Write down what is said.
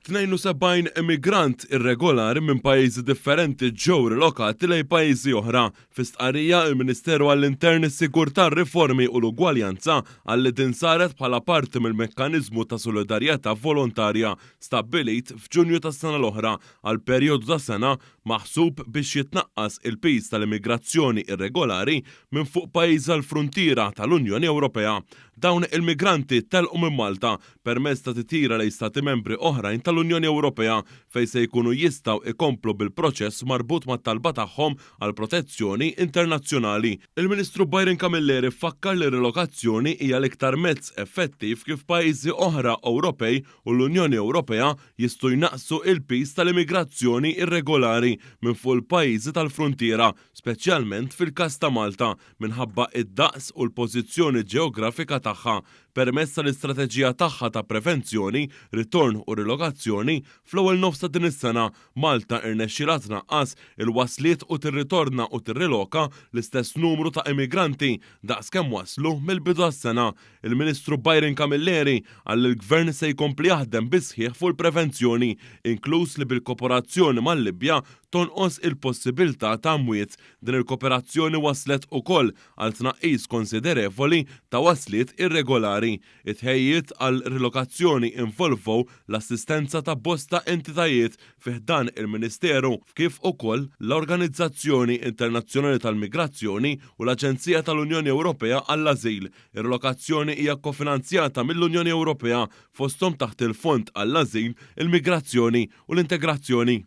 72 immigrant irregolari minn pajjiżi differenti ġew rilokati lejn pajjiżi oħra. Fi stqarrija, il-Ministeru għall-Intern, is-Sigurtà, r-Riformi u l-Ugwaljanza qal li din saret bħala parti mill-mekkaniżmu ta' solidarjetà volontarja stabbilit f'Ġunju tas-sena l-oħra għal perjodu ta' sena maħsub biex jitnaqqas il-piż tal-immigrazzjoni irregolari minn fuq pajjiżi għall-fruntiera tal-Unjoni Ewropea. Dawn il-migranti telqu minn Malta permezz ta' titjira lejn Stati Membri oħrajn tal-Unjoni Ewropea fejn se jkunu jistgħu jkomplu bil-proċess marbut mat-talba tagħhom għal protezzjoni internazzjonali. Il-Ministru Byron Camilleri fakkar li r-rilokazzjoni hija l-iktar mezz effettiv kif pajjiżi oħra Ewropej u l-Unjoni Ewropea jistgħu jnaqqsu il-piż tal-immigrazzjoni irregolari minn fuq il-pajjiżi tal-fruntiera, speċjalment fil-każ ta' Malta minħabba d-daqs u l-pożizzjoni ġeografika tagħha. Permezz tal-istrateġija tagħha ta' prevenzjoni, ritorn u rilokazzjoni, fl-ewwel nofs ta' din is-sena, Malta rnexxielha tnaqqas il-wasliet u tirritorna u tirriloka l-istess numru ta' immigranti daqs kemm waslu mill-bidu tas-sena. Il-Ministru Byron Camilleri qal li l-Gvern se jkompli jaħdem bis-sħiħ fuq il-prevenzjoni, inkluż li bil-kooperazzjoni mal-Libja tonqos il-possibilità ta' mwiet. Din il-kooperazzjoni wasslet ukoll għal tnaqqis konsiderevoli ta' wasliet irregolari. It-tħejjijiet għal rilokazzjoni involvow l-assistenza ta' bosta entitajiet fi ħdan il-Ministeru kif ukoll l-Organizzazzjoni Internazzjonali tal-Migrazzjoni u l-Aġenzija tal-Unjoni Ewropea għall-Ażil. Ir-rilokazzjoni hija kkofinanzjata mill-Unjoni Ewropea fosthom taħt il-Fond għall-Ażil, il-Migrazzjoni u l-Integrazzjoni.